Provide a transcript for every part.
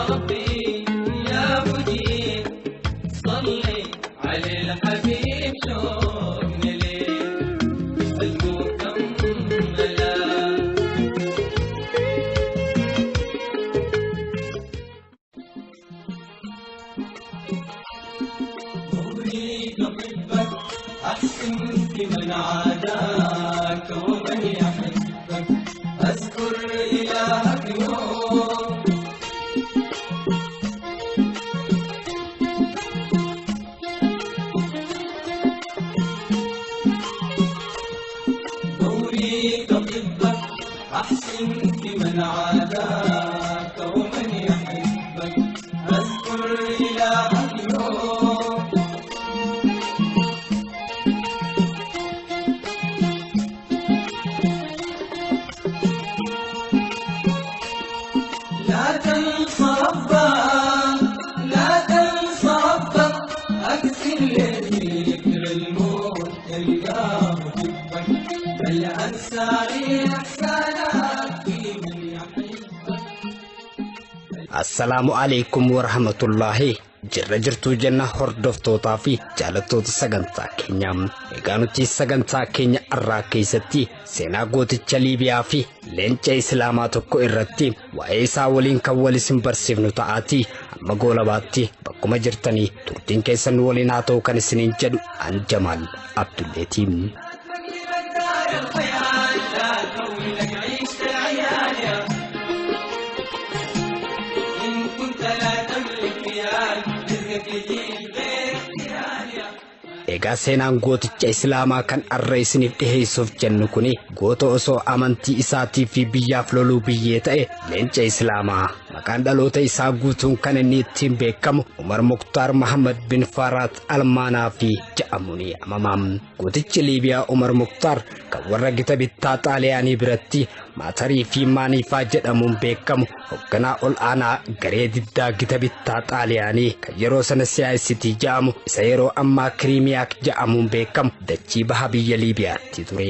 ربي يا مجيب، صلي على الحبيب شوقنا ليه المكملة. أريد طبك أحسن في من عاداك ومن يحبك، أذكر إلهك يوم. أريد طبك أحسن في من عاداك ومن يحبك، أذكر إلهك يوم. لا تنس ربك، لا تنس ربك، أكثر لذكر الموت تلقاه حبك، بل أنسى إحسانك في من يحبك. Assalaamu alaikum warahmatullaahi. Jirra jirtuu jenna hordoftootaa fi jaalattoota sagantaa keenyaa. Egaa nuti sagantaa keenya irraa keessatti seenaa gooticha Liibiyaa fi leenca Islaamaa tokko irratti waa'ee isaa waliin kan wal isin barsiifnu ta'aatii amma goolabaatti bakkuma jirtanii turtiin keessan nu waliin haa ta'u kan isiniin jedhu an Jamaal Abdulleetii. تقلب دار الخيال، لا تروي لك عيشة العيال يا إن كنت لا تملك ريال، رزقك يجيب غير احتيال يا. Egaa seenaan gooticha Islaamaa kan arra isiniif dhiheessuuf jennu kuni goota osoo amantii isaatii fi biyyaaf loluu biyyee ta'e leenca Islaamaa. Maqaan dhaloota isaa guutuun kan inni ittiin beekamu Umar Muktaar Muhammad bin Faraat Almaanaa fi jedhamuun yaamama. Gootichi Liibiyaa Umar Muktaar kan warra gita bittaa Xaaliyaanii biratti Maatarii fi Maaniifaa jedhamuun beekamu hoogganaa ol aanaa garee diddaa gita bittaa Xaaliyaanii kan yeroo sana siyaasitii jedhamu isa yeroo ammaa Kiriimiyaak jedhamuun beekamu dachii baha biyya Liibiyaatti ture.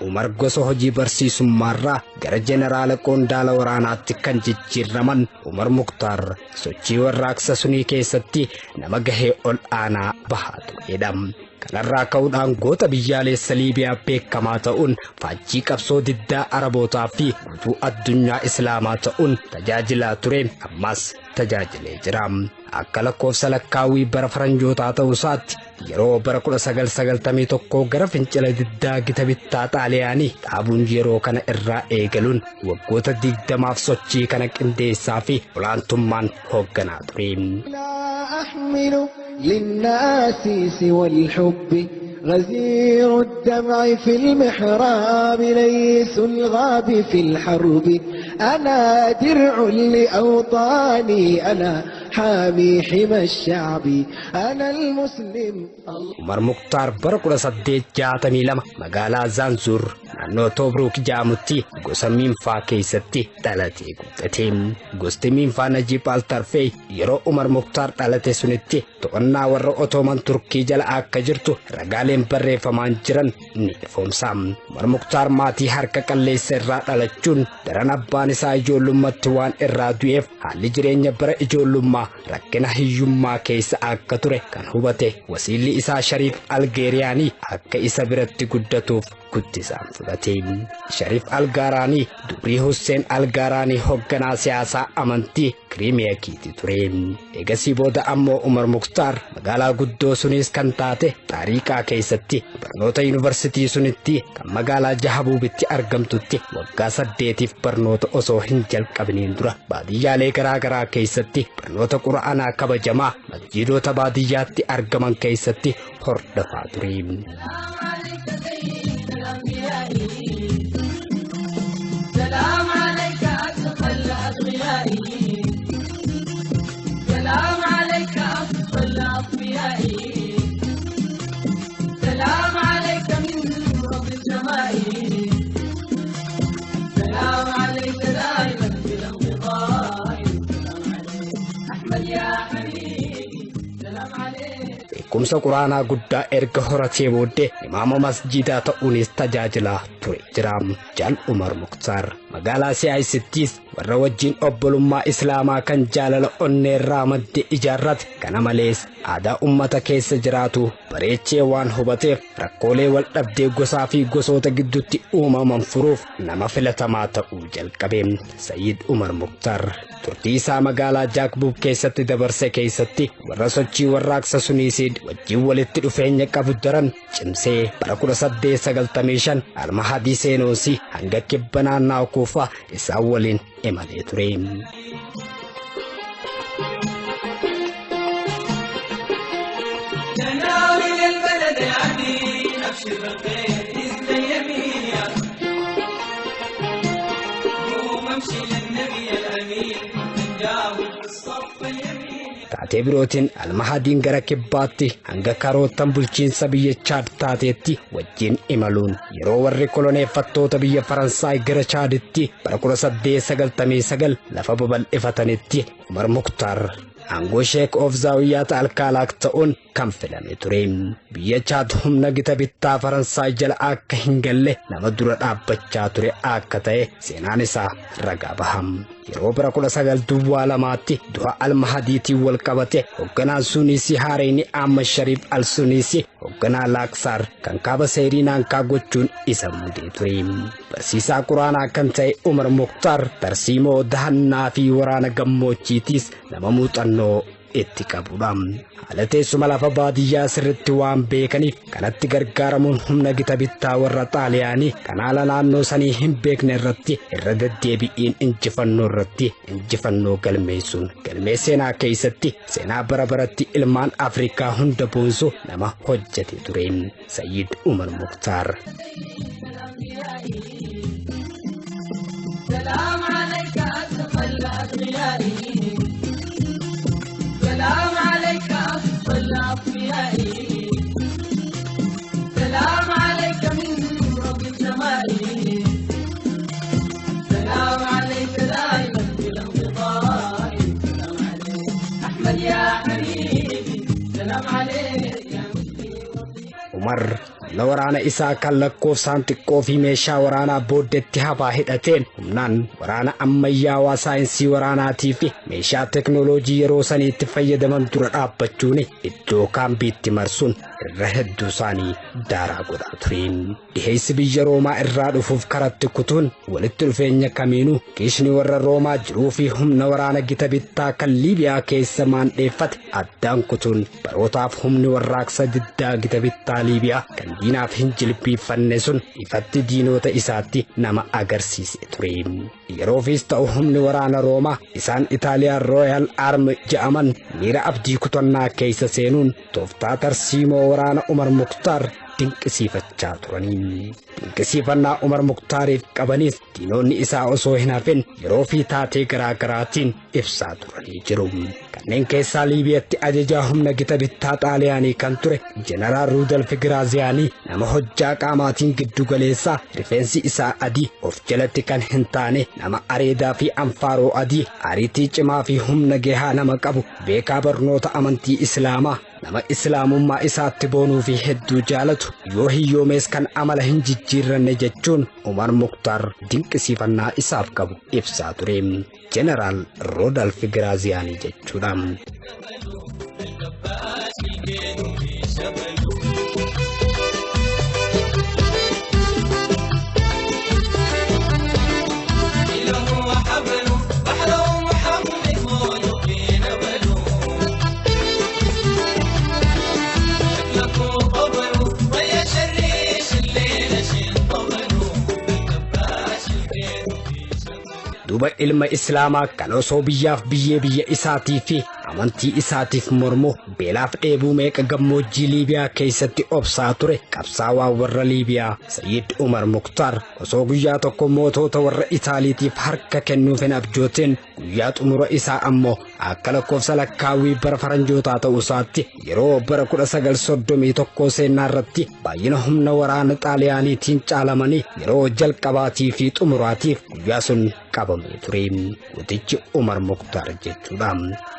Umar gosa hojii barsiisummaarraa gara jeneraala qondaala waraanaatti kan jijjiiraman Umar Muktaar sochii warraaqsa sunii keessatti nama gahee ol aanaa bahaa turedha. Kanarraa ka'uudhaan goota biyyaalessa Liibiyaa beekamaa ta'uun faajjii qabsoo diddaa Arabootaa fi guutuu addunyaa Islaamaa ta'uun tajaajilaa ture, ammas tajaajilee jira. Akka lakkoofsa lakkaawwii bara faranjootaa ta'uu isaatti yeroo bara 1991 gara fincila diddaa gita bittaa Xaaliyaanii dhaabuun yeroo kana irraa eegaluun waggoota 20f sochii kana qindeessaa fi olaantummaan hoogganaa ture. لا أحمل للناس سوى الحب غزير الدمع في المحراب، ليس الغاب في الحرب، أنا درع لأوطاني، أنا حامي حمى الشعب، أنا المسلم. Umar Muktaar bara 1862 magaalaa Zaanzuur naannoo Toobruuk jedhamutti gosa Miinfaa keessatti dhalatee guddate. Gosti Miinfaa Najiib Altarfee yeroo Umar Muktaar dhalate sunitti to'annaa warra Otooman Turkii jala akka jirtu ragaaleen barreeffamaan jiran ni ifoomsa. Umar Muktaar maatii harka qalleessa irraa dhalachuun daran abbaan isaa ijoollummaatti waan irraa du'eef haalli jireenya bara ijoollummaa rakkina hiyyummaa keessa akka ture kan hubate wasiilli isaa Shariif Algeeriyaanii akka isa biratti guddatuuf guddisaan fudhate. Shariif Algaaraanii dubrii Husseen Algaaraanii hoogganaa siyaasaa amantii Kiriimiyakiiti ture. Eegasii booda ammoo Umar Muktaar magaalaa guddoo sunis kan taate Xaariiqaa keessatti barnoota yuunivarsiitii sunitti kan magaalaa Jahabuubitti argamtutti waggaa 8f barnoota osoo hin jalqabiniin dura baadiyyaalee garaa garaa keessatti barnoota qura'aanaa kabajamaa masjiidota baadiyyaatti argaman keessatti hordofaa ture. سلام عليك سيد الأنبياء، سلام عليك أتقى الأتقياء، سلام عليك أفضل الأصفياء، سلام عليك من رب السماء، سلام عليك دائما بلا انقطاع، سلام عليك أحمد يا حبيبي، سلام عليك. Beekumsa quraanaa guddaa erga horatee booddee imaama masjiidaa ta'uunis tajaajilaa ture jira. Jaal Umar Muktaar Magaalaa Siyaayisittis warra wajjin obbolummaa Islaamaa kan jaalala onneerraa madde ijaarrate. Kana malees aadaa ummata keessa jiraatu bareechee waan hubateef rakkoolee wal dhabdee gosaa fi gosoota gidduutti uumaman furuuf nama filatamaa ta'uu jalqabe. Sayyid Umar Muktaar turtii isaa magaalaa Jaakbuub keessatti dabarse keessatti warra sochii warraaqsa Suniisiid wajjin walitti dhufeenya qabu daran cimsee bara 1895 Almahadii Seenoosi hanga kibba naannaa Kuufaa isaan waliin imalee ture. تناول البلد العديد أبشر بالخير إذن اليمين يا قوم امشي للنبي الأمين نجاوب في الصف اليمين. Taatee birootiin Almahadiin gara kibbaatti hanga karoottan bulchiinsa biyya Chaad taateetti wajjin imaluun yeroo warri koloneeffattoota biyya Faransaay gara Chaaditti bara 1899 lafa babal'ifatanitti Umar Muktaar aangoo Sheek of Zaawiyyaata Alkaalaak ta'uun kan filame ture. Biyya Chaad humna gita bittaa Faransaay jala akka hin galle nama dura dhaabbachaa ture akka ta'e seenaan isaa ragaa baham. Yeroo bara 1902tti du'a Almahadiitiin wal qabate hoogganaan Sunisii Haareyni Ahmad Shariif Al-Sunisii hoogganaa Laaksaar kan kaaba Seeriinaankaa gochuun isa mudee ture. Barsiisaa Quraanaa kan ta'e Umar Muktaar tarsiimoo dahannaa fi waraana gammoojjiitiis nama muuxannoo itti qabudha. Haala teessuma lafa baadiyyaa sirriitti waan beekaniif kanatti gargaaramuun humna gita bittaa warra Xaaliyaanii kan haala naannoo sanii hin beekne irratti irra deddeebi'iin injifannoo irratti injifannoo galmeessuun galmee seenaa keessatti seenaa bara baratti ilmaan Afrikaa hunda boonsu nama hojjete ture. Sayyid Umar Muktaar. سلام عليك أتقى الأتقياء، سلام عليك أفضل الأصفياء، سلام عليك من رب السماء، سلام عليك دائما بلا انقطاع، سلام عليك أحمد يا حبيبي، سلام عليك يا مسلم. Umar humna waraana isaa kan lakkoofsaan xiqqoo fi meeshaa waraanaa booddeetti hafaa hidhateen humnaan waraana ammayyaawaa saayinsii waraanaatii fi meeshaa teknooloojii yeroo saniitti fayyadaman dura dhaabbachuun iddoo kaambiitti marsuun irra hedduu isaanii daaraa godhaa ture. Dhiheessi biyya Roomaa irraa dhufuuf karatti kutuun walitti dhufeenya kamiinuu kiishni warra Roomaa jiruu fi humna waraana gita bittaa kan Liibiyaa keessa maandheeffate addaan kutuun barootaaf humni warraaqsa diddaa gita bittaa Liibiyaa kan diinaaf hin jilbiiffanne sun ifatti diinota isaatti nama agarsiise ture. Yeroofis ta'u humni waraana Roomaa isaan Itaaliyaan Rooyal Arm jedhaman miira abdii kutannaa keessa seenuun tooftaa tarsiimoo waraana Umar Muktaar dinqisiifachaa turanii. Dinqisiifannaa Umar Muktaariif qabanis diinonni isaa osoo hin hafin yeroo fi taatee garaa garaatiin ibsaa turanii jiru. Kanneen keessaa Liibiyaatti ajajaa humna gita bittaa Xaaliyaanii kan ture Jeneraal Ruudolf Giraaziyaanii nama hojjaa qaamaatiin giddu galeessaa rifeensi isaa adii of jalatti kan hin taane nama areedaa fi anfaaroo adii ariitii cimaa fi humna gahaa nama qabu beekaa barnoota amantii Islaamaa nama Islaamummaa isaatti boonuu fi hedduu jaalatu yoo hiyyoomees kan amala hin jijjiirranne jechuun Umar Muktaar dinqisiifannaa isaaf qabu ibsaa ture. Jeneraal Rodolf Giraaziyaanii jechuudha. له حبل بحر محمد موجه نبل شكلك قبل ويا شريش الليلة شيل طبل الكباش البيت في شبل. Duuba ilma Islaamaa kan osoo biyyaaf biyyee biyya isaatii fi amantii isaatiif mormu beelaaf dheebuu meeqa gammoojjii Liibiyaa keessatti obsaa ture qabsaawaa warra Liibiyaa Sayyid Umar Muktaar osoo guyyaa tokko mootota warra Itaaliitiif harka kennuuf hin abjootin guyyaa xumura isaa ammoo akka lakkoofsa lakkaawwii bara faranjootaa ta'uu isaatti yeroo bara 1931 seenaa irratti baay'ina humna waraana Xaaliyaaniitiin caalamanii yeroo jalqabaatii fi xumuraatiif guyyaa sun qabamee ture. Gootichi Umar Muktaar jechuudha.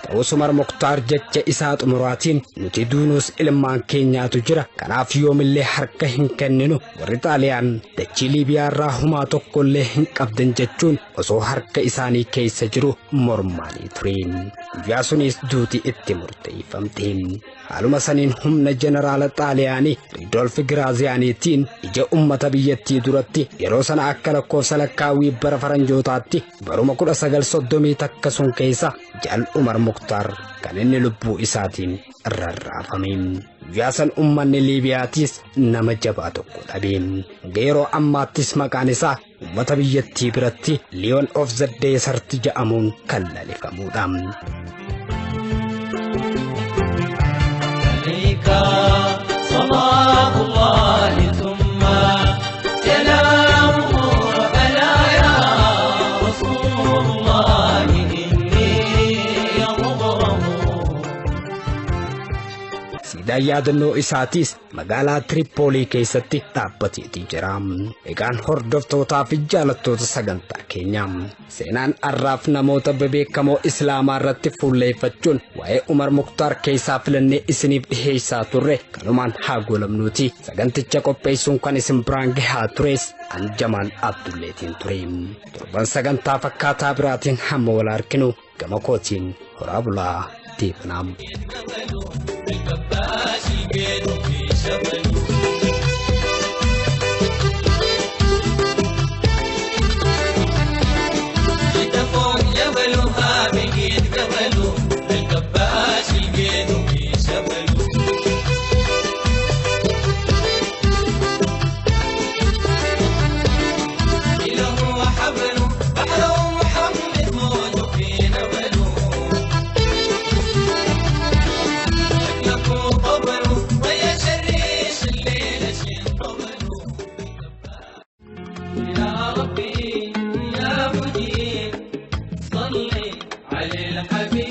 Ta'us Umar Muktaar jecha isaa xumuraa xumuraatiin nuti duunuus ilmaan keenyaatu jira, kanaaf yoomillee harka hin kenninu, warri Xaaliyaan dachii Liibiyaa irraa humaa tokkollee hin qabdan jechuun osoo harka isaanii keessa jiru mormaanii ture. Guyyaa sunis duuti itti murteeffamte. Haaluma saniin humna jeneraala Xaaliyaanii Ridolf Giraaziyaaniitiin ija ummata biyyattii duratti yeroo sana akka lakkoofsa lakkaawwii bara faranjootaatti baruma 1931 sun keessa Jaal Umar Muktaar kan inni lubbuu isaatiin rarraafame. Guyyaa san ummanni Liibiyaatiis nama jabaa tokko dhabe. Hanga yeroo ammaattis maqaan isaa ummata biyyattii biratti Lion of the Desert jedhamuun kan lalifamuudha. عليك صلاة الله ثم سلامه ألا يا رسول الله إني مغرم. Siidaa yaadannoo isaatiis magaalaa Tiripoolii keessatti dhaabbateetii jira. Egaan hordoftootaa fi jaalattoota sagantaa keenyaa, seenaan arraaf namoota bebeekamoo Islaamaa irratti fuulleeffachuun waa'ee Umar Muktaar keessaa filannee isiniif dhiheessaa turre kanumaan haa goolabnuuti. Saganticha qopheessuun kan isin biraan gahaa tures Anjamaan Abdulleetiin ture. Torban sagantaa fakkaataa biraatiin hamma wal arginu gama kootiin horaa bulaa deebinaam. الكباش البيت في شبله جيت فوق جبلها بقيت قبله الكباش البيت في شبله له حبله بحر محمد موجه في نبله يا ربي يا مجيب صلي على الحبيب.